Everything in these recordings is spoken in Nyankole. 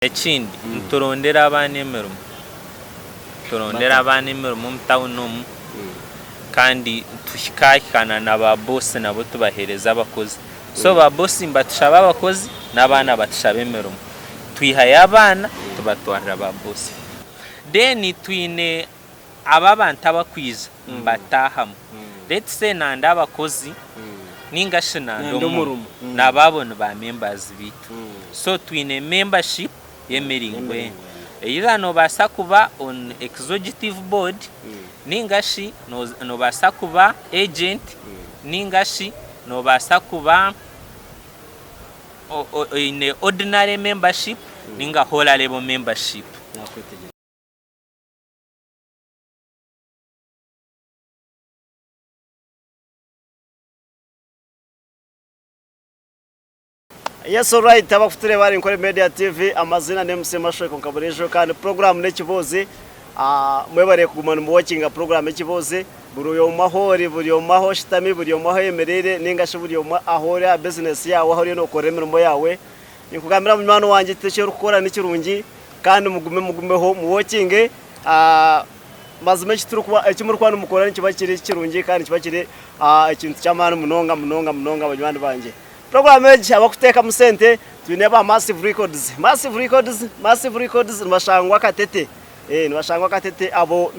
Ekindi, niturondera abaana emirimo. Niturondera abaana emirimo omu tawuni omu kandi tuhikaahikana na ba boosi nabo tubaheereza abakozi. So ba boosi nibatushaba abakozi n'abaana batushaba emirimo. Twihayo abaana tubatwarira ba boosi. Then twine abo abantu abakwija nibataahamu. Let's say nanda abakozi ninga shi nanda omurimo nabo abo ni ba members baitu. So twine membership y'emiringo ena. Either nobaasa kuba on exogitive board ninga shi nobaasa kuba agent ninga shi nobaasa kuba oine ordinary membership ninga holarable membership. Yes alright abakutureeba ahari Nkore Media TV amaziina ni MC Mashweko nka buriijo kandi puroguraamu n'ekibuuzi mwebare kuguma nimuwokinga puroguraamu y'ekibuuzi buri omwe ahu ori buri omwe ahu oshutami buri omwe ahu oyemereire ninga shi buri omwe ahu ori aha bizinesi yaawe ahu oriyo nookorera emirimo yaawe ninkugambira munywani wangye eki orikukora nikirungi kandi mugume mugumeho muwokinge Mazima eki turikuba eki murikuba nimukora nikiba kiri kirungi kandi nikiba kiri ekintu ky'amaani munonga munonga munonga banywani bangye. Puroguraamu egi abarikuteekamu sente twine aba Massive Records. Massive Records, Massive Records nibashangwa Katete, nibashangwa Katete abo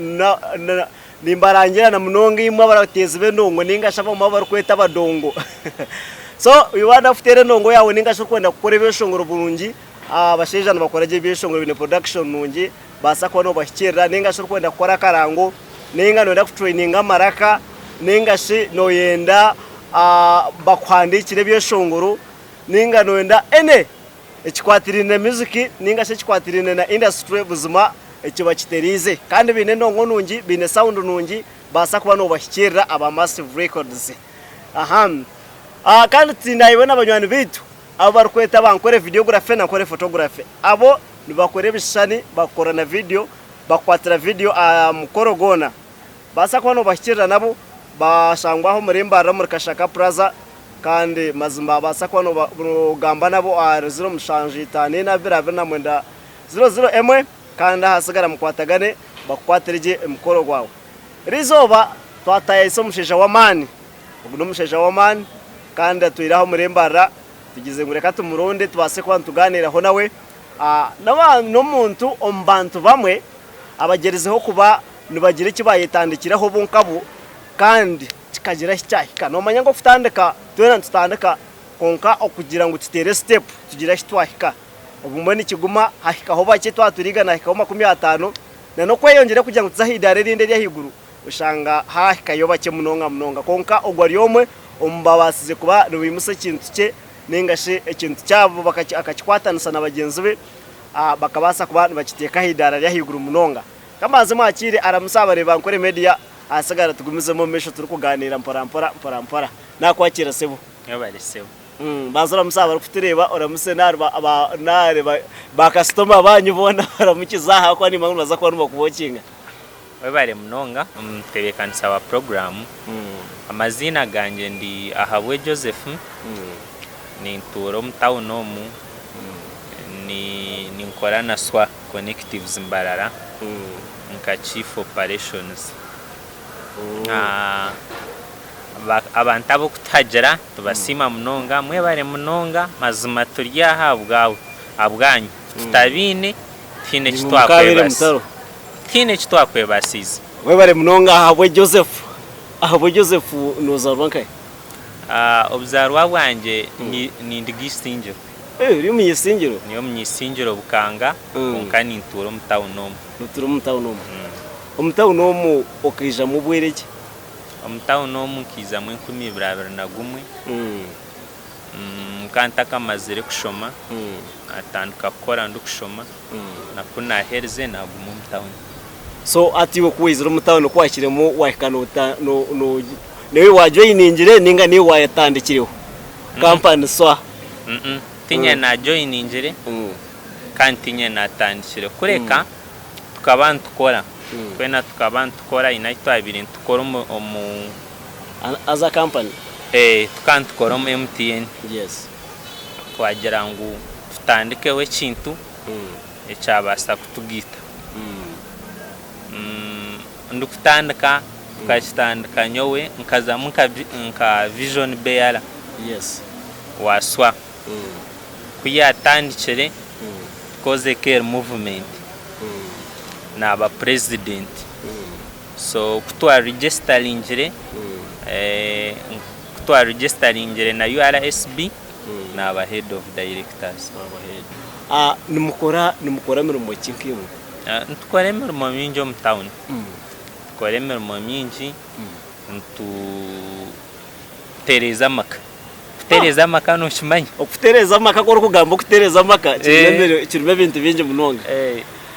nimbarangira na munonga imwe abateezi b'endongo ninga shi abamwe abu barikweta abadongo. So iwe waaba orikuteera endongo yaawe ninga shi orikwenda kukora ebyeshongoro birungi, abashaija nibakora gye ebyeshongoro biine production nungi. Baasa kuba noobahikirira nainga shi orikwenda kukora akarango nainga nooyenda kutureyininga amaraka nainga shi nooyenda bakuhandiikire ebyeshongoro nainga nooyenda any ekikwatiraine na music nainga shi ekikwatiraine na industry buzima ekyo bakitereize kandi baine endongo nungi baine sound nungi baasa kuba noobahikirira aba Massive Records. Kandi twine na banywani baitu abu barikweta aba Nkore Videography na Nkore Photography. Abo nibakora ebishushani, bakora na vidiyo, bakukwatira vidiyo aha mukoro gwona. Baasa kuba noobahikirira nabo, bashangwa aha omuri Mbarara omuri Kashaka Plaza kandi mazima baasa kuba noogamba nabo ahari 0754 229 001 kandi ahasigara mukwatagane bakukwatire gye emikoro gwawe. Eriizooba twataayaayisa omushaija w'amaani. Ogu n'omushaija w'amaani kandi atwire aha omuri Mbarara, tugize ngu reka tumuronde tubaase kuba nitugaaniiraho nawe. N'omuntu omu bantu bamwe abagyerizeho kuba nibagira eki baayetandikiraho bo nkabo kandi kikagira ahu kyahika. Noomanya ngu okutandika twena nitutandika kwonka okugira ngu tuteere siteepu tugire ahu twahika obumwe nikiguma hahikaho bakye twaba turi igana hahikaho 50 n'okweyongyera kugira ngu tuze aha idaara erindi ery'ahaiguru. Oshanga haahikayo bakye munonga munonga. Kwonka ogwo ari omwe omu babaasize kuba nibaimutsya ekintu kye nainga shi ekintu kyabo akakikwatanisa na bagyenzi be, bakabaasa kuba nibakiteeka aha idaara ry'ahaiguru munonga. Ka mbanze mwakiire aramutse aha bareebi ba Nkore Media, ahasigara tugumizemu omu maisho turikugaaniira mpora mpora mpora mpora. Naakwakiira sebo. Webare sebo. Banza oramutse aha barikutureeba, oramutse n'ahari baakasitoma baanyu boona baramukize aha ahakuba nimanya ngu nibaza kuba nibakubokinga. Webare munonga omutebekanisa wa puroguramu. Amaziina gangye ndi Ahabwe Joseph, nintuura omu tawuni omu, ninkora na Swa Connectives Mbarara nka Chief Operations. Abantu abarikutuhagira nitubasiima munonga, mwebare munonga mazima turi aha ahabwanyu, tutabaine tihaine eki twakwebaasa. Tihaine eki twakwebaasiize. Webare munonga ahabwe Joseph. Ahabwe Joseph nozarwa nkahi? Obuzaarwa bwangye nindiga Isingiro. Ori omunyisingiro? Ndi omunyisingiro Bukanga kwonka nintuura omu tawuni omu. Notuura omu tawuni omu? Omu tawuni omu okaijamu obwire ki? Omu tawuni omu nkaijamu 2021. Nkaba ntakamazire kushoma, natandika kukora ndikushoma. Na ku naaherize naaguma omu tauni. So hati iwe ku waizire omu tauni ku waahikiremu waahika noota no no niiwe waajoyiningire nainga niiwe waayetandikireho kampani swa? Tiinye naajoyiningire kandi tiinye naatandikire kureka tukaba nitukora, twena tukaba nitukora haine ahu twabaire nitukora omu omu. As a company? Tukaba nitukora omu MTN. Yes. Twagira ngu tutandikeho ekintu. ekyabaasa kutugaita. Ndikutandika tukakitandika nyowe nkazamu nka vision bearer wa swa. Ku yatandikire because eka eri movement naba president. So ku twa registeringyire ku twa registeringyire na URSB naba head of directors. Nimukora nimukora mirimo ki nkaimwe? Nitukora emirimo mingi omu town. Nitukora emirimo mingi, nitutereeza amaka. Kutereeza amaka nokimanya? Okutereeza amaka ku orikugamba okutereeza amaka kirimu ebintu bingi munonga.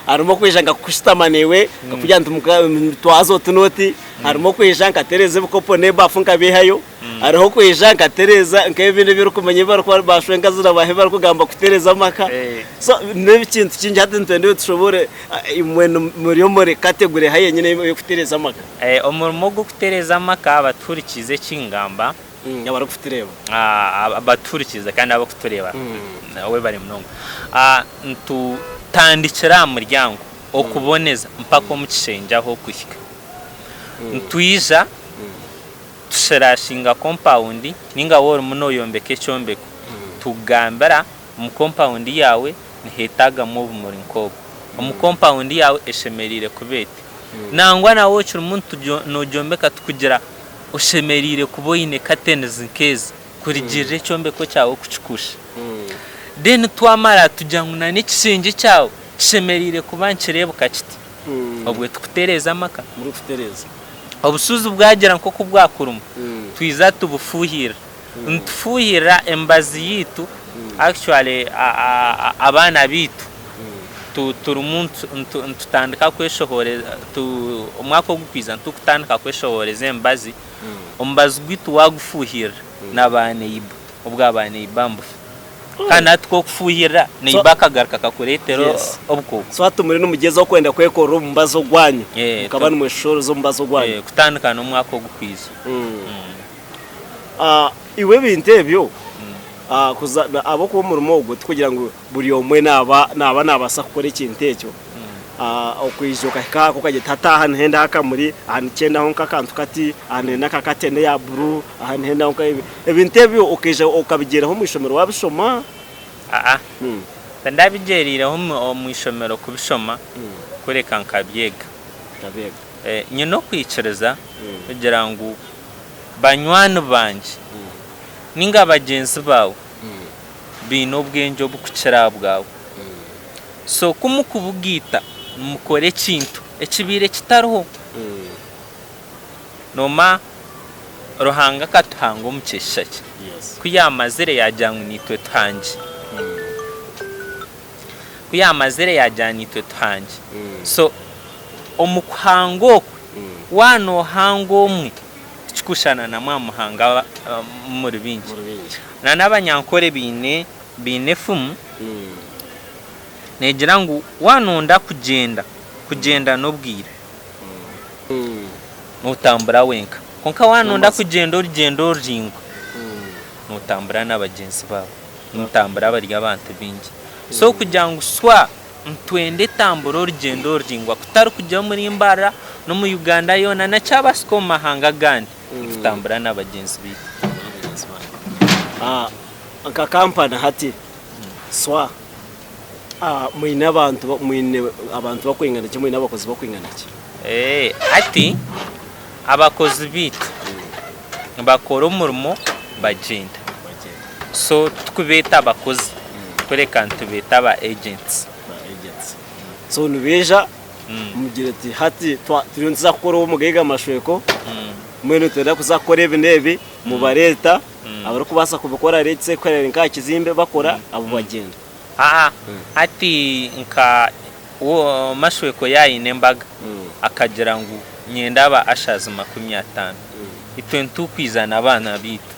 Harimu okwija nkakushutama naiwe nkakugira nti twaza oti n'oti, harimu okwija nkatereeza ebikopo n'ebafu nkabiihayo, hariho okwija nkatereeza nk'ebindi ebi orikumanya ebi barikuba bashwenkazi na baahi barikugamba kutereeza amaka. So n'ekintu kingi hati nitwenda iwe tushoboore imwe muri omuri category eha yenyine ey'okutereeza amaka? Omurimo gw'okutereeza amaka abatuhurikiize eki ngamba, Abarikutureeba. Abatuhurikiize kandi abarikutureeba webare munonga. Nitutandikira aha muryango okuboneza mpaka omu kishengye ahu orikuhika. Nitwija tushirashinga kompawundi ninga waaba orimu nooyombeka ekyombeko, tukugambira omu kompawundi yaawe niheetaagamu obumuri nk'obu, omu kompawundi yaawe eshemereire kuba eti. Nangwa na waaba okirimu noogyombeka tukugira Oshemereire kuba oine curtains nk'ezi kurigirira ekyombeko kyawe okukikusha. Then twamara tugira ngu na n'ekishengye kyawe kishemereire kuba nikireebeka kiti. Obwe tukutereeza amaka. Murikutereeza. Obushuzi bwagira nk'oku bwakuruma, twiza tubufuuhirira. Nitufuuhirira emibazi yaitu actually abaana baitu turimu nitutandika kweshohoreza, omwaka ogurikwija nitukutandika kweshohoreza emibazi, omubazi gwaitu waagufuuhirira na baaneiba, obwa baaneiba nibufa. Kandi hati ku orikufuuhirira neiba akagaruka akakureetera obukooko. So hati muri nimugyezaho kwenda kwekorera omubazi ogwanyu, mukaba nimweshohoreza omubazi ogwanyu? Kutandika n'omwaka ogurikwija. Iwe ebintu ebyo ahabw'okuba omurimo ogwo tikugira ngu buri omwe naaba naabaasa kukora ekintu ekyo, okwija okahika aha okagira oti hati aha nihendaho akamuri, aha nikyendaho nk'akantu kati, aha nihenda nka kateni eya buru, aha nihendaho nka ebi. Ebintu ebyo okaija okabigyeraho omu ishomero waabishoma? Aa, tindabigyereireho omu ishomero kubishoma kureka nkabyega. Nyine okwikiriza kugira ngu Banywani bangye ninga bagyenzi baawe baine obwengye obukukira aha bwawe. So ku mukubugaita nimukora ekintu ekibaire kitariho. Nooma Ruhanga akatuhanga omu kyeshusha kye. Ku yaamazire yaagira ngu naitwe tuhangye. Ku yaamazire yaagira naitwe tuhangye. So omu kuhanga okwe, waaba noohanga omwe, tikikushushana na mwamuhanga muri baingi. Na n'abanyankore baine baine efumu neegira ngu waaba nooyenda kugyenda, kugyenda n'obwire, nootambura wenka. Kwonka waaba nooyenda kugyenda orugyendo oruraingwa, nootambura na bagyenzi baawe, mutambura bari abantu baingi. So kugira ngu swa Nitwenda etambura orugyendo oruraingwa kutari kugya omuri Mbarara n'omu Uganda yoona na kyabasika omu mahanga agandi nitutambura na bagyenzi baitu. Nka kampani hati swa mwine abantu mwine abantu bakwingana ki mwine abakozi bakwingana ki? Hati abakozi baitu nibakora omurimo bagyenda. So titukubeeta abakozi kureka nitubeeta aba agents. So nibaija mugira oti hati turiyo nituza kukora ow'omugaiga amashweko, mbwenu nitwenda kuza kukora ebi n'ebi, mubareeta abarikubaasa kubikora let's say kuhera nk'aha kizimbe bakora abo bagyenda. Aa hati nka mashweko yaaba aine embaga akagira ngu nyenda aba ushers 50, itwe nitukwija n'abaana baitu.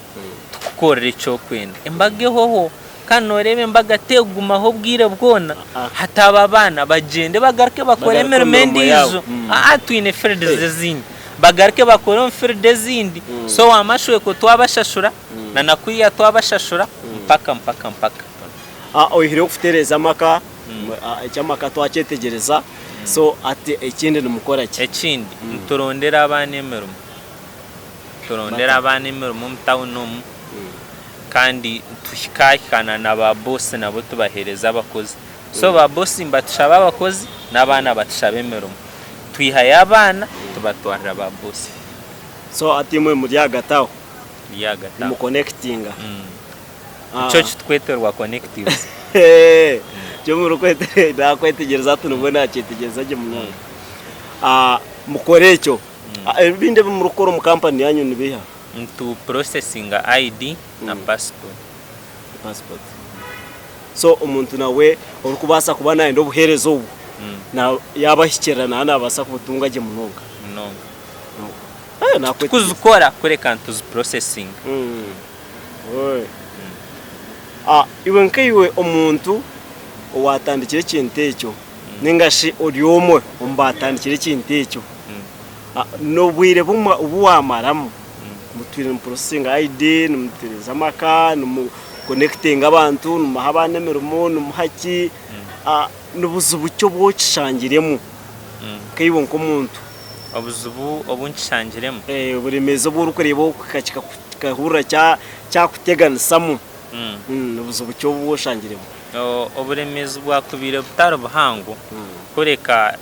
Tukukorere eki orikwenda. Embaga ehweho kandi nooreeba embaga tegumaho obwire bwona. Hati abo abaana bagyende bagaruke bakore emirimo endiijo. Aa twine fields ezindi. Bagaruke bakore omu field ezindi. So wamashweko twabashashura na na kwiya twabashashura mpaka mpaka mpaka. Oihireho kutereeza amaka. Eky'amaka twakyetegyereza, so hati ekindi nimukora ki? Ekindi, niturondera abaana emirimo. Turondera abaana emirimo omu tawuni omu kandi tuhikaahikana na ba boosi nabo tubaheereza abakozi. So ba boosi nibatushaba abakozi n'abaana batushaba emirimo. Twihayo abaana tubatwarira ba boosi. So hati imwe muri ahagati aho Turi ahagati aho. nimukonekitinga. Nikyo kitukweterwa connectives. Nikyo murikwetera nakwetegyereza hati nibwo nakyetegyereza gye munonga. Mukore ekyo. Ebindi ebi murikukora omu kampani yanyu nibiiha? Nitu processinga ID na passport. Passport. So omuntu nawe orikubaasa kuba nayenda obuheereza obu, yabahikirira nawe nabaasa kubutunga gye munonga. Munonga. Titukuzikora kureka nituzi processinga. Iwe nkaiwe omuntu owatandikire ekintu ekyo ninga shi ori omwe omu batandikire ekintu ekyo, n'obwire bumwe obu wamaramu mutwire nimuprosesinga ID, nimutereeza amaka, nimukonekitinga abantu, nimuha abaana emirimo, nimuha ki, nibuzibu ki obu okishangiremu nkaiwe nk'omuntu? Obuzibu obu nkishangiremu? Oburemeezi obu orikureeba okuhika kikahurira kyakuteganisamu, nibuzibu ki obu oshangiremu? Oburemeezi bwakubaire butari buhango kureka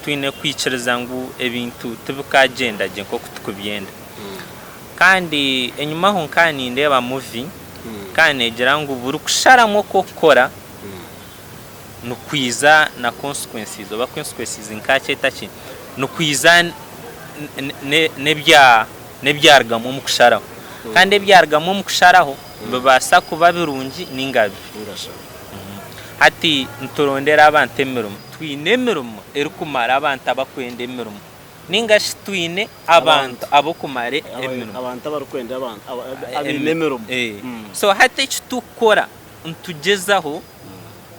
twine kwikiriza ngu ebintu tibikagyenda gye nk'oku turikubyenda. Kandi enyimaho nkaba nindeeba muvi, ekaba neegira ngu buri kusharamu oku orikukora nikwija na consequences oba consequences nkakyeta ki? Nikwija n'ebyarugamu omu kusharaho. Kandi ebyarugamu omu kusharaho nibibaasa kuba birungi ninga bibi. Hati niturondera abantu emirimo. Twine emirimo erikumara abantu abakwenda emirimo ninga shi twine abantu abokumara emirimo. Abantu abarikwenda abaine emirimo. So hati eki turikukora nitugyezaho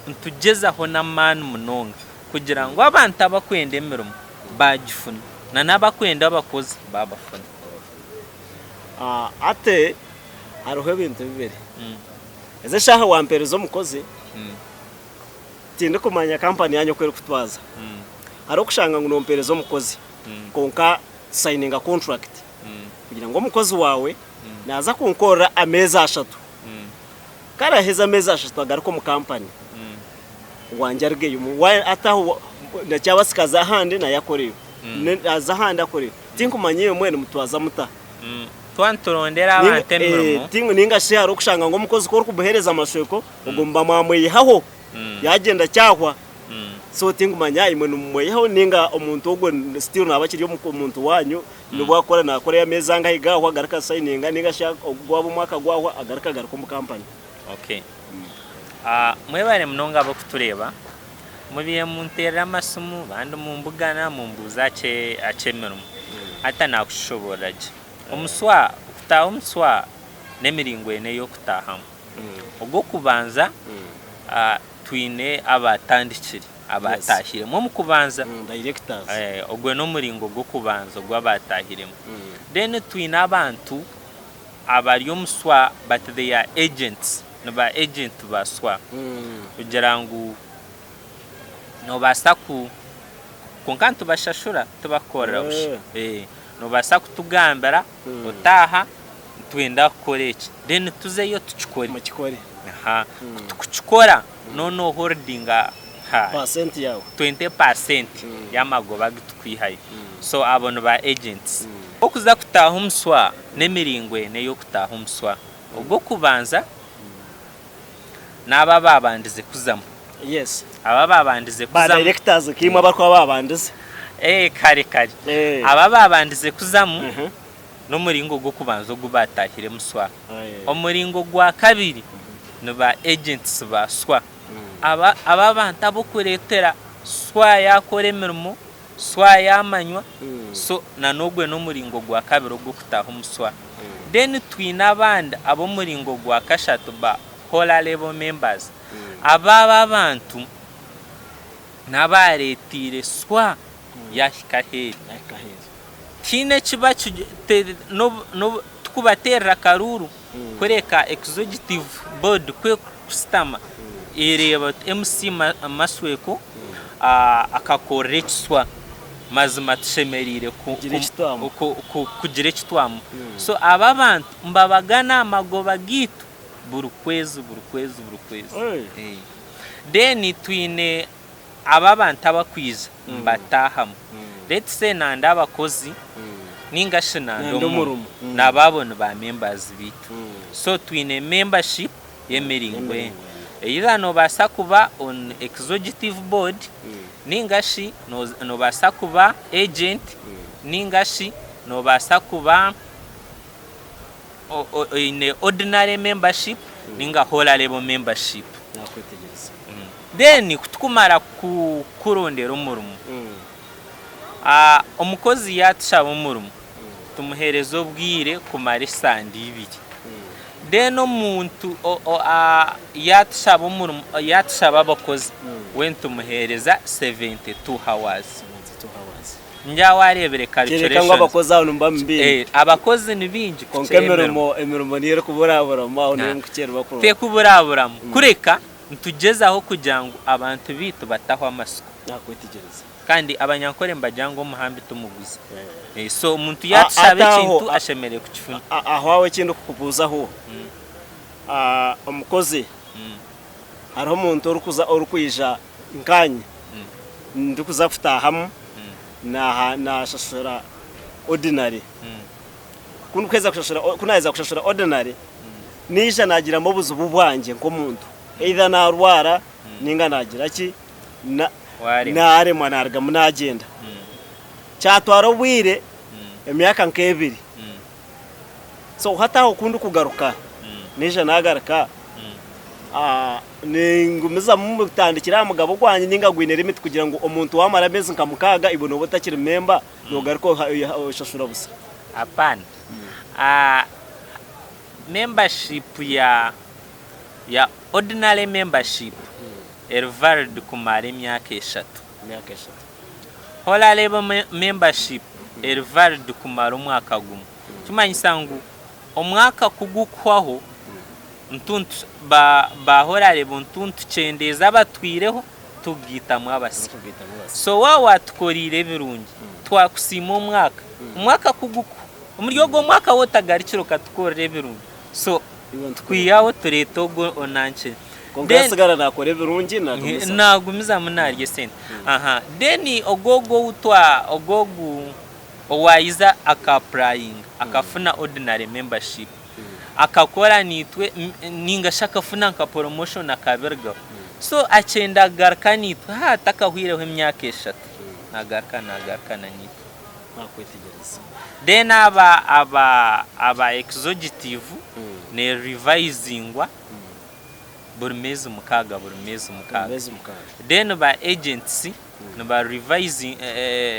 nitugyezaho n'amaani munonga kugira ngu abantu abakwenda emirimo baagifuna na n'abakwenda abakozi baabafuna. Hati hariho ebintu bibiri. Ezi eshaaha wampeereza omukozi, tindikumanya kampani yaanyu oku erikutwaza. Hariho okushanga ngu nompeereza omukozi kwonka tusayininga kontrakiti kugira ngu omukozi waawe naaza kunkorera ameezi ashatu. Ku araaheze ameezi ashatu agaruke omu kampani, wangye arugeyo. Hati aho nakyabaasika aze ahandi nayo akoreyo, aze ahandi akoreyo. Tinkumanya imwe mwena nimutwaza muta? Twaba niturondera abantu emirimo. Ninga shi hariho okushanga ngu omukozi ku orikumuheereza amashweko, ogwo muba mwamwihaho, yaagyenda kyahwa. So tinkumanya imwe nimumwihaho ninga omuntu ogwo still naaba akiri omuntu waanyu, nobu akukora naakorayo ameezi angahi gaahwa agaruke asayininga ninga shi gwaba omwaka gwahwa agaruke agaruke omu kampani. Okay. Mwebare munonga ab'okutureeba. Mubaire munteerera amasimu abandi mumbugana mumbuuza aha ky'emirimo. Hati nakushoboorora gye. Omuswa, okutaaha omuswa n'emiringo ena ey'okutaahamu. Ogw'okubanza twine abaatandikire, abaataahiremu omu kubanza. Ogwo n'omuringo gw'okubanza ogw'abaataahiremu. Then twine abantu abari omu swa but they are agents, ni ba agent ba swa. Kugira ngu noobaasa ku, kwonka nitubashashura tibakukorera busha. Noobaasa kutugambira otaaha nitwenda kukora eki then tuzeyo tukikore. Mukikore. Aha. Ku tukukikora nooba nooholdinga ha Percent yaawe. 20% y'amagoba agu tukwihayo. So abo ni ba agents. Okuza kutaaha omuswa n'emiringo ena ey'okutaaha omuswa. Ogw'okubanza n'abo abaabandize kuzamu. Yes. Abo abaabandize Ba kuzamu. directors nkaimwe abarikuba baabandize. Eh, kare kare. Eh. Abo abaabandize kuzamu n'omuringo gw'okubanza ogu baataahiremu swa. Omuringo gwa kabiri ni ba agents ba swa. Aba aba abantu ab'okureetera swa yaakora emirimo, swa yaamanywa, so na n'ogwe n'omuringo gwa kabiri ogw'okutaaha omu swa. Then twine abandi ab'omuringo gwa kashatu ba holarable members. Aba aba abantu n'abaareeteire swa yaahika aheeri. Tihaine ekiba tikubateerera karuuru kureka executive board ku erikushutama. Reeba oti MC Masweko akakorera ekiswa mazima tushemereire kugira eki twamuha. So aba abantu nibabagana aha magoba gaitu buri kwezi buri kwezi buri kwezi. Then twine aba abantu abakwija nibataahamu. Let's say nanda abakozi ninga shi nanda omurimo nabo abo ni ba members baitu. So twine membership y'emiringo ena. Either nobaasa kuba on exogitive board ninga shi nobaasa kuba agent ninga shi nobaasa kuba oine ordinary membership ninga holarable membership. Then kutukumara kukurondera omurimo, omukozi yatushaba omurimo tumuhereza obwire kumara esande ibiri. Then omuntu yatushaba omurimo yatushaba abakozi we nitumuhereza 72 hours. Ngira wareebire Kireka ngu calculations. abakozi aho nimuba mubaingi. Abakozi ni baingi Kwonka kukira emirimo. emirimo emirimo niyo erikuburaburamu aho niyo mukukyererwa kurungi. Tekuburaaburamu kureka nitugyezaho kugira ngu abantu baitu batahwa amatsiko. Nakwetegyereza. Kandi Abanyankore nibagira ngu omuhambi tumuguzi. So omuntu yaatushaba Ate aho ekintu ashemereire kukifuna. Aho aho eki ndikukubuuzaho, omukozi hariho omuntu orikuza orikwija nkaanye ndikuza kutaahamu naashashura ordinary. Ku ndikuheeza kushashura ku naaheza kushashura ordinary, naija naagiramu obuzibu bwangye nk'omuntu, either naarwara nainga naagira ki, naaremwa naarugamu naagyenda. Kyatwara obwire emyaka nk'ebiri. So hati aho ku ndikugaruka, naija naagaruka, ningumizamu kutandikira aha mugabo gwangye nainga gwine limit kugira ngu omuntu waamara ameezi nka mukaaga iwe nooba otakiri memba, noogaruka oshashura busa. Apana. Membership ya ya ordinary membership eri valid kumara emyaka eshatu. Horareeba membership eri valid kumara omwaka gumwe. Kimanyisa ngu omwaka ku gukuhwaho ba horareeba nitutukyendeeza abatwireho tugaitamu abasya. So waaba watukoreire ebirungi twakusiima omwaka, omwaka ku gukuhwa omuri ogwo mwaka waaba otagarukire okatukorera ebirungi so tukwihaho tureeta ogwo onankire. Kwonka yasigara nakora ebirungi nagumizamu. Nagumizamu narya esente. Then ogwo ogwo ogu owayiza aka applyinga akafuna ordinary membership akakora naitwe ninga shi akafuna nka promotion akabirugaho so akyenda kugaruka naitwe haa takahwireho emyaka eshatu nagaruka nagaruka na naitwe. Nakwetegyereza. Then aba aba aba exogitive ne revisingwa buri meezi mukaaga buri meezi mukaaga. Then ba agents niba revising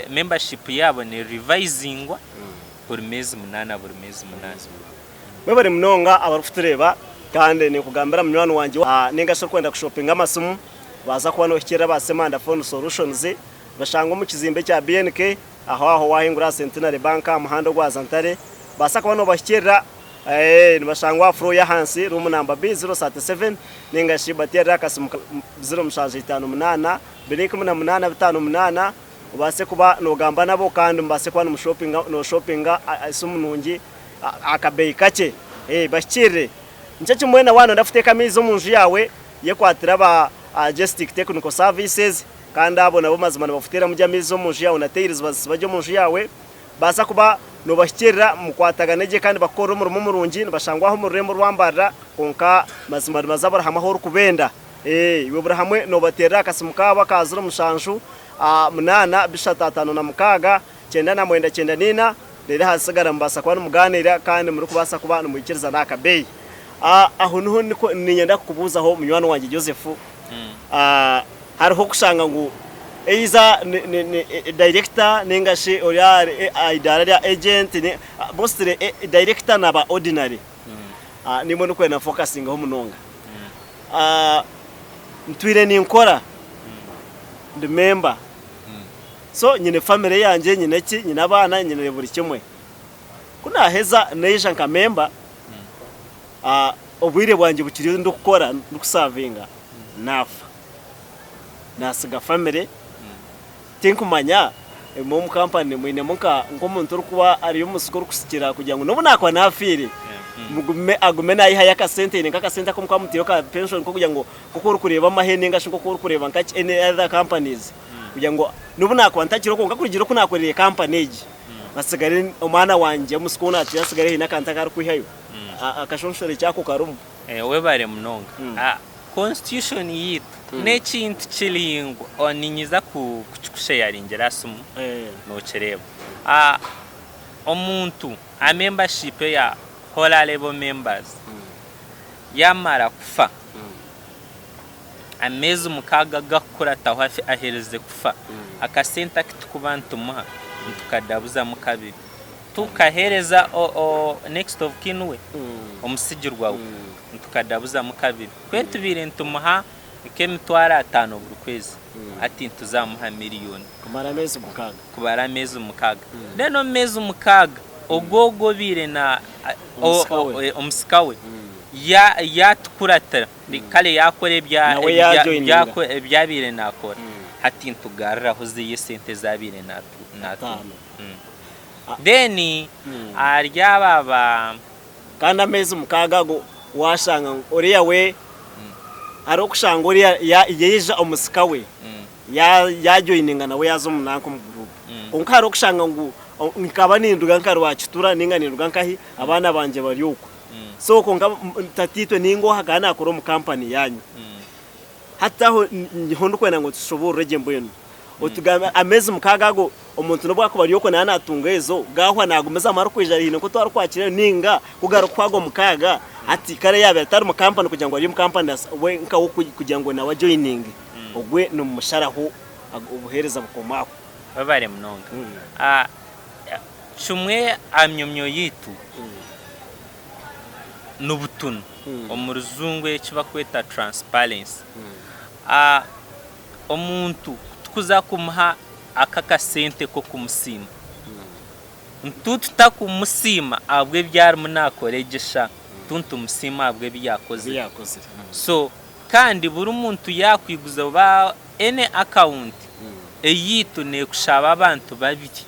membership yaabo ne revisingwa buri meezi munaana buri meezi munaana. Mwebare munonga abarikutureeba kandi ninkugambira munywani wangye ninga shi orikwenda kushopinga amasimu waaza kuba nohikirira aba Semanda Phone Solutions bashangwa omu kizimbe kya BNK aho aho wahingura aha Centenary Bank aha muhanda ogwaza Ntare baasa kuba nobahikirira Nibashangwa aha floor y'ahansi room number B037 ninga shi bateerere akasimu ka 0758 218 58 obaase kuba nogamba nabo kandi mubaase kuba nimushopinga noshopinga esimu nungi aha kabeeyi kakye. Bahikiirire. Nikyo kimwe na waaba noyenda kuteeka amaizi omu nju yaawe, yekwatire aba Gestic Technical Services kandi abo nabo mazima nibakuteeramu gye amaizi omu nju yaawe na tails bazisiba gye omu nju yaawe. Baasa kuba nobahikiirira mukwatagane gye kandi bakukorere omurimo murungi, nibashangwa aho omu rurembo rwa Mbarara kwonka mazima nibaza buri hamwe ahu orikubenda. Iwe buri hamwe nobateerera akasimu kaabo aka 07 8 356 99 94 reero ahasigara mubaasa kuba nimugaaniira kandi murikubaasa kuba nimwikirizana aha kabeeyi. Aho niho niinyenda kukubuuzaho munywani wangye Joseph. Hariho okushanga ngu either ni director ninga shi ori aha idaara rya agent mostly director na ba ordinary nimwo ndikwenda nfokasingeho munonga. Ntwire ninkora ndi member so nyine family yangye nyine ki nyine abaana nyine buri kimwe. Ku naaheza naija nka member obwire bwangye bukiriyo ndikukora ndikusavinga. naafa naatsiga famire, tinkumanya imwe omu kampani mwinemu nka nk'omuntu orikuba ari omusika orikusikira kugira ngu n'obu naakuba naafiire mugume agume naayihayo akasente aine nk'akasente aku mukuba mutaireho ka penshoni k'okugira ngu nk'oku orikureeba amahe ninga shi nk'oku orikureeba nka ki any other companies kugira ngu n'obu naakuba ntakiriho kwonka kurugiirira oku naakoreire kampani egi batsigare omwana wangye omusika ou naatwire atsigare haine akantu aku arikwihayo akashonshoreki ako karimu. Webare munonga. Constitution yaitu n'ekintu kiraingwa niinyija kukikusheyaringira aha simu nokireeba. Omuntu aha membership eya Holarable members yamara kufa ameezi mukaaga agakukurataho aherize kufa akasente aku turikuba nitumuha nitukadabuzamu kabiri. Tukaheereza next of kin we, omutsigirwa we, nitukadabuzamu kabiri. Ku tubaire nitumuha nk'emitwaro ataano buri kwezi, hati nituzamuha miriyoni. Kumara ameezi mukaaga. Kumara ameezi mukaaga. Then omu meezi mukaaga, ogwo ogwo obaire na omusika we yaatukuratira, kare yaakora ebi abaire naakora, hati nitugaruraho ziriya esente ezi abaire naatunga. Then ahari aba ba. Kandi ameezi mukaaga ago washanga ngu oriya we hariho okushanga oriya yaija omusika we yajoyininga nawe yaaza omu nanka omu guruupu. Kwonka hariho okushanga ngu nkaba ninduga nka Rwakitura ninga ninduga nkahi abaana bangye bari okwo. So kwonka tataitwe ninga oha akaba naakora omu kampani yaanyu. Hati aho niho ndikwenda ngu tushoboorore gye mbwenu. Otugambe ameezi mukaaga ago omuntu n'obu akuba ari okwo naaba naatunga ezo, gaahwa naagumizamu arikwija haine nk'otu arikwakirayo nainga ku garikuhwa ago mukaaga hati kare yaabaire atari mu kampani kugira ngu ari omu kampani we nkawe kugira ngu nawe ajoyininge ogwe nimusharaho obuheereza bukoma aho. Webare munonga. Kimwe aha myomyo yaitu nibutunu, omu rujungu eki barikweta transparency. Omuntu ku turikuza kumuha aka akasente k'okumusiima, nitututaakumusiima ahabw'ebi arimu naakora egyo eshaaha, tunitumusiima ahabw'ebi yaakozire. So kandi buri muntu yaakwiguza oba any account eyaitu neekushaba abantu babiri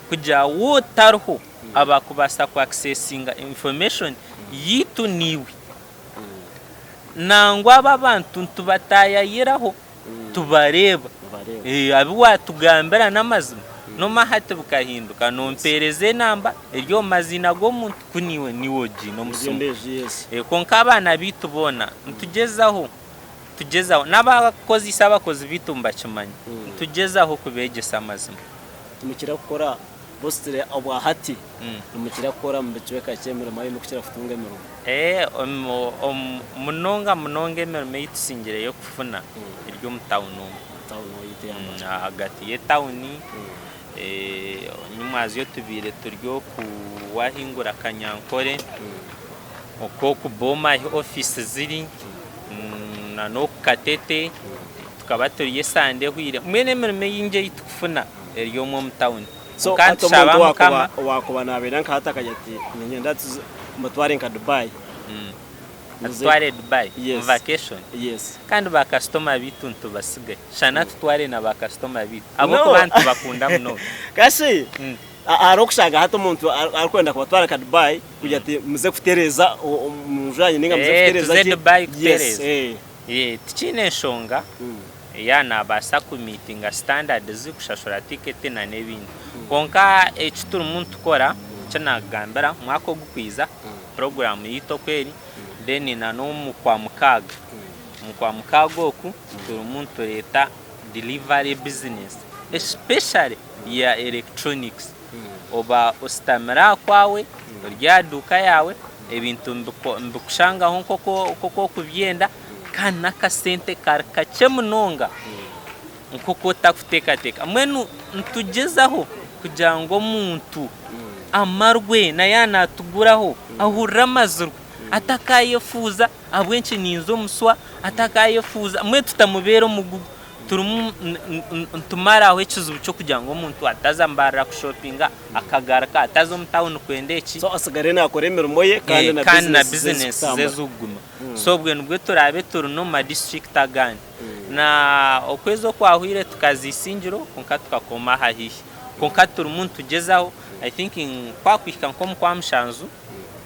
kugira waaba otariho abakubaasa ku accessinga information yaitu naiwe. Nangwa abo abantu nitubatayayiraho tubareeba. Abu waatugambira n'amazima n'omu hati bikahinduka noompeereza enamba eri omu maziina g'omuntu ku niiwe niiwe ogiine omu simu. Kwonka abaana baitu boona nitugyezaho tugyezaho n'abakoziise abakozi baitu nibakimanya nitugyezaho kubeegyesa amazima. Timukira kukora Bositire obwa hati nimukira kukora omu bicweka ki emirimo ei murikukira kutunga emirimo? Munonga munonga emirimo ei tusingireyo kufuna eri omu tawuni omu. Ahagati y'etawuni, nyimwazyo tubaire turi oku wahingura Kanyankore, oku oku Boma ahi ofiisi ziri na n'oku Katete tukaba turiyo esande ehweire. Mbwenu emirimo eingi ei tukufuna eri omwo omu tawuni. So Kwonka hati nitushaba omuntu Mukama. owakuba owakuba nabeera nka hati akagira ati niinyenda tuze mbatware nka Dubai. Muze. Atutware Dubai mu Yes. vacation? Yes. Kandi ba kasitoma baitu nitubasiga. Shana tutware na ba kasitoma baitu No. ahabw'okuba nitubakunda munonga. Kasi hariho okushanga hati omuntu arikwenda kubatwara nka Dubai kugira ati muze kutereeza omunju yanyu ninga muze Eh, kutereeza tuze ki. Dubai Yes. kutereeza. Eh. Eh, tikiine nshonga. Ya nabaasa ku meetinga standards, kushashura ticket na n'ebindi. Kwonka eki turimu nitukora, eki nakugambira, omwaka ogukwiza puroguraamu yaitu oku eri, then na n'omu Kwamukaaga, omu Kwamukaaga oku turimu nitureeta delivery business especially eya electronics. Oba oshutamire aha kwawe, ori aha duuka yaawe, ebintu nibikushangaho nk'oku orikubyenda kandi n'akasente kari kakye munonga nk'oku otarikuteekateeka. Mbwenu nitugyezaho kugira ngu omuntu amarwe na yaaba naatuguraho ahurire amazirwe atakayefuuza ahabw'enki ninza omuswa, atakayefuuza mbwenu tutamubeera omugugu. Turimu nitumaraho ekizibu ky'okugira ngu omuntu ataza Mbarara kushopinga akagaruka, ataza omu tawuni kwenda eki. So asigare naakora emirimo ye kandi na Kandi na bizinesi ze bizinesi ze zikutambura. zikuguma. So obwe nibwe turaabe turi n'omu ma district agandi. Na okwezi okwahwire tukaza Isingiro kwonka tukakoma aha haihi. Kwonka turimu nitugyezaho, I think kwakuhika nk'omu Kwamushanju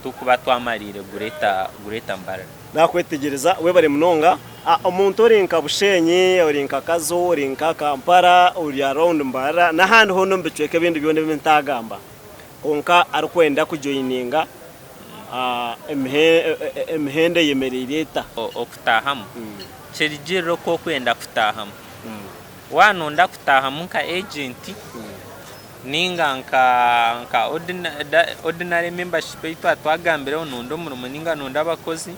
turikuba twamariire Greater Greater Mbarara. Nakwetegyereza webare munonga. Omuntu ori nka Bushenyi, ori nka Kazo, ori nka Kampala, ori around Mbarara n'ahandi hoona omu bicweka ebindi byona ebi ntagamba kwonka arikwenda kujoininga emihendo eyemereire eta? Okutaahamu kirugirira oku orikwenda kutaahamu. Waaba noyenda kutaahamu nka agent ninga nka ordinary membership ei twaba twagambireho noyenda omurimo ninga noyenda abakozi,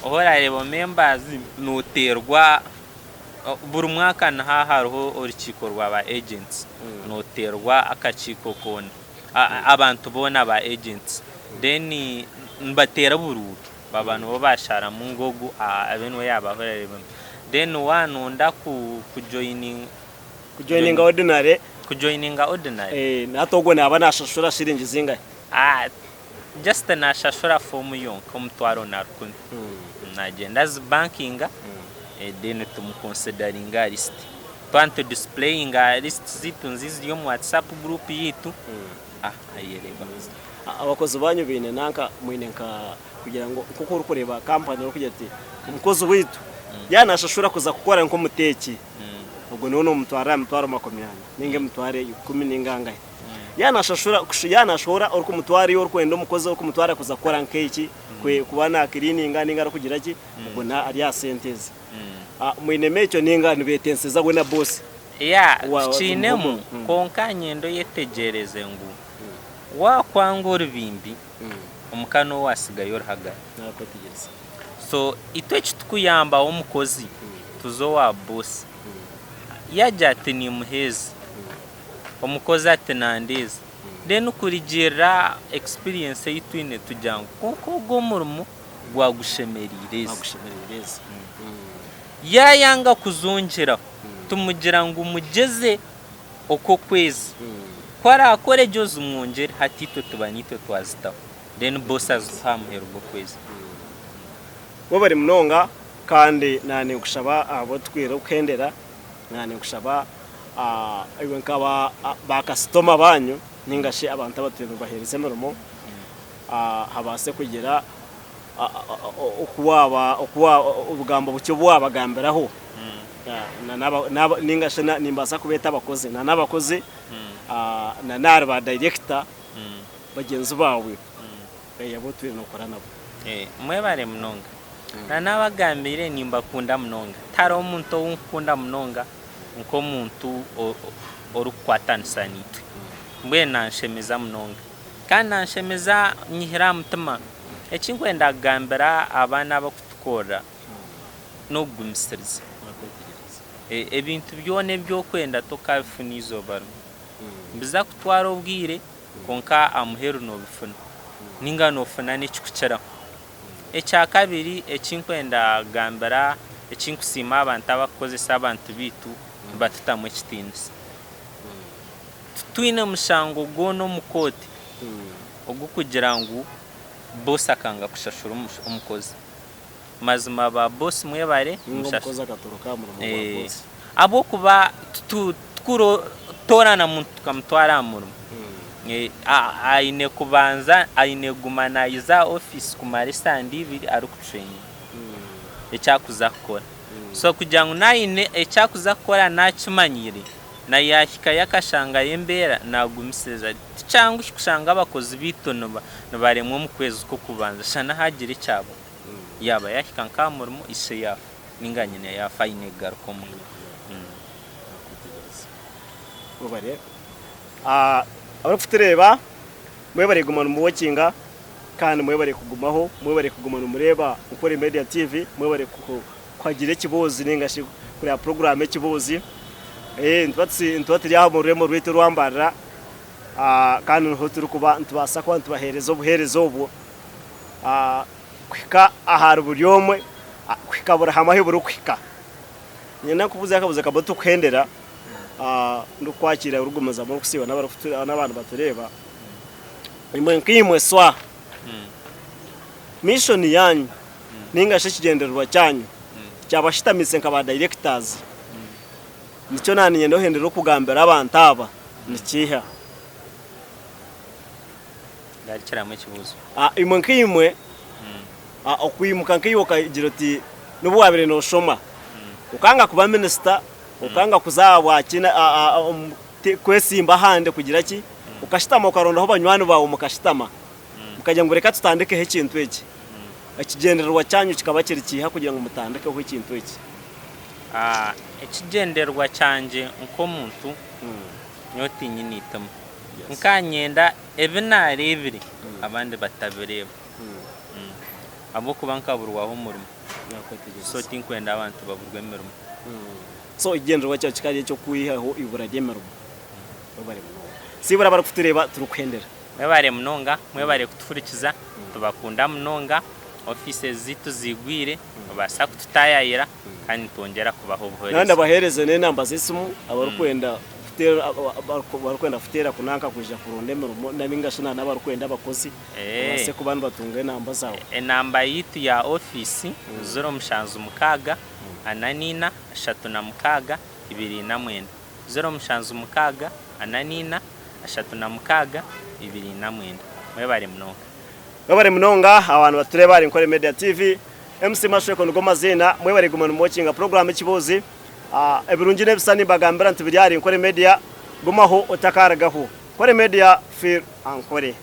obu orareeba members noteerwa buri mwaka niha hariho orukiiko rwa ba agents, noteerwa akakiiko koona abantu boona ba agents then nibateera oburuuru baba nibo basharamu ngu ogu abe niwe yabahurira then waaba noyenda kujoininga. Kujoininga ordinary. Kujoininga ordinary. Hati ogwo naaba nashashura shiringi zingahi? Just nashashura form yonka omutwaro na rukumi. Nagyenda azibankinga then tumuconsideringa aha list. Twaba nitu displayinga list zaitu nizo eziri omu WhatsApp group yaitu, ayereeba. Abakozi banyu baine nanka mwine nka kugira ngu nkoku orikureeba kampani orikugira oti omukozi waitu yaaba nashashura kuza kukora nk'omuteeki ogwo niwe nomutwarira aha mitwaro makumyana ninga emitwaro ikumi ninga angahi. Yaaba nashashura yaaba nashohora orikumutwara iwe orikwenda omukozi orikumutwara kuza kukora nk'eki kuba nakiriininga ninga arikugira ki ogwo ari aha sente ezi. Mwinemu ekyo ninga nibeetenseza we na boosi? Ya, tukiinemu, kwonka nyenda oyetegyereze ngu waakwanga orubimbi, omuka niwe waasigayo oruhagara. So itwe eki tukuyambaho omukozi, tuza owa boosi. Yaagira ati niimuheeza, omukozi ati nandeeza, then kurugiirira experience ei twine tugira ngu kwonka ogu omurimo gwagushemereire ezi. Yaayanga kuzongyeraho, tumugira ngu mugyeze okw'okwezi. Ku araakore gye ozimwongyere, hati itwe tuba niitwe twazitaho. Then boss azikuha aha muheru gw'okwezi. Webare munonga kandi naninkushaba ahabw'otukwire okuhendera naninkushaba iwe nka ba kasitoma banyu ninga shi abantu abatwire nibahereza emirimo habaase kugira obugambo bukye obu wabagambiraho ninga shi nimbaasa kubeeta abakozi na n'abakozi na n'ahari ba dayirekita bagyenzi baawe abu otwire nookora nabo. Mwebare munonga. Na nabagambiire nimbakunda munonga. Tihariho omuntu ou nkukunda munonga nk'omuntu orikukwatanisa naitwe. Mbwenu nanshemeza munonga. Kandi nanshemeza nyihire aha mutima. Eki nkwenda kugambira abaana abarikutukorera n'okugumisiriza. Ebintu byona ebi orikwenda tokabifuna eizooba rimwe. Nibiza kutwara obwire kwonka aha muheru noobifuna nainga noofuna n'ekirikukiraho. Ekyakabiri eki nkwenda kugambira, eki nkusiima abantu abarikukozesa abantu baitu nibatutamu ekitiinisa. Titwine mushango gwona omu kooti ogurikugira ngu boosi akanga kushashura omukozi. Mazima ba boosi mwebare ahabw'okuba titukutoorana muntu tukamutwara aha murimo. Aine kubanza aine kuguma naija aha ofiisi kumara esande ibiri arikutureyininga eki arikuza kukora. So kugira ngu naaba aine eki arikuza kukora naakimanyire na yaahikayo akashangayo embeera naagumisiriza. Tikyanguhi kushanga abakozi baitu nibaremwa omu kwezi kw'okubanza shana haagira ekyaba. Yaaba yaahika nk'aha murimo ishe yaafa nainga nyina yaafa aine kugaruka omuka. Mwebare abarikutureeba mwebare kuguma nimuwokinga kandi mwebare kugumaho mwebare kuguma nimureeba Nkore Media TV mwebare kuhagira ekiboozi ninga shi kureba puroguraamu ekiboozi nituba turi aha omu rurembo rwaitu orwa Mbarara kandi niho turikuba nitubaasa kuba nitubaheereza obuheereza obwo kuhika ahari buri omwe kuhika buri hamwe ahu burikuhika. Niinyenda nkubuuze akabuuzo kamwe turikuhendera ndikukwakiira orikugumizamu orikusiiba n'abantu nibatureeba. Imwe nkaimwe swa. Mission yaanyu ninga shi ekigyendererwa kyanyu kyabashutamise nka ba directors nikyo naninyenda ohendere okugambira abantu aba nikiiha? Garukiramu ekibuuzo. Imwe nkaimwe okwimuka nkaiwe okagira oti nobu wabaire noshoma okanga kuba minisita okanga kuza aha bwaki kwesimba ahandi kugira ki okashutama okarondaho banywani baawe mukashutama Mukagira ngu reka tutandikeho ekintu eki. Ekigyendererwa kyanyu kikaba kiri kiiha kugira ngu mutandikeho ekintu eki? Ekigyendererwa kyangye nk'omuntu, nyowe tinyine eitima. Nka nyenda ebi naareebire abandi batabireeba. Ahabw'okuba nkaburwaho omurimo, so tinkwenda abantu baburwe emirimo. So ekigyendererwa kyawe kikaba kiri eky'okwihaho eibura ry'emirimo. Webare munonga. Siibura abarikutureeba turikuhendera. Mwebare munonga, mwebare kutuhurikiza, nitubakunda munonga, offices zaitu ziigwire, mubaasa kututaayayira kandi nitwongyera kubaha Nandi obuhwezi. abaheereze n'enamba z'esimu abarikwenda kuteera abarikwenda kuteera kunanka kwija kuronda emirimo nainga shi n'abarikwenda abakozi babaase kuba nibatunga enamba zaawe. Enamba yaitu ya ofiisi ziro mushanju mukaaga, ana n'ina, ashatu na mukaaga, ibiri na mwenda. 076 44 36 29. Mwebare munonga. Mwebare munonga abantu batureeba ahari Nkore Media TV. MC Mashweko nigo maziina. Mwebare guma nimuwokinga puroguramu Ekibuuzi. Ebirungi n'ebisa nimbagambira nti biri ahari Nkore Media. Gumaho otakarugaho. Nkore Media, feel Ankore.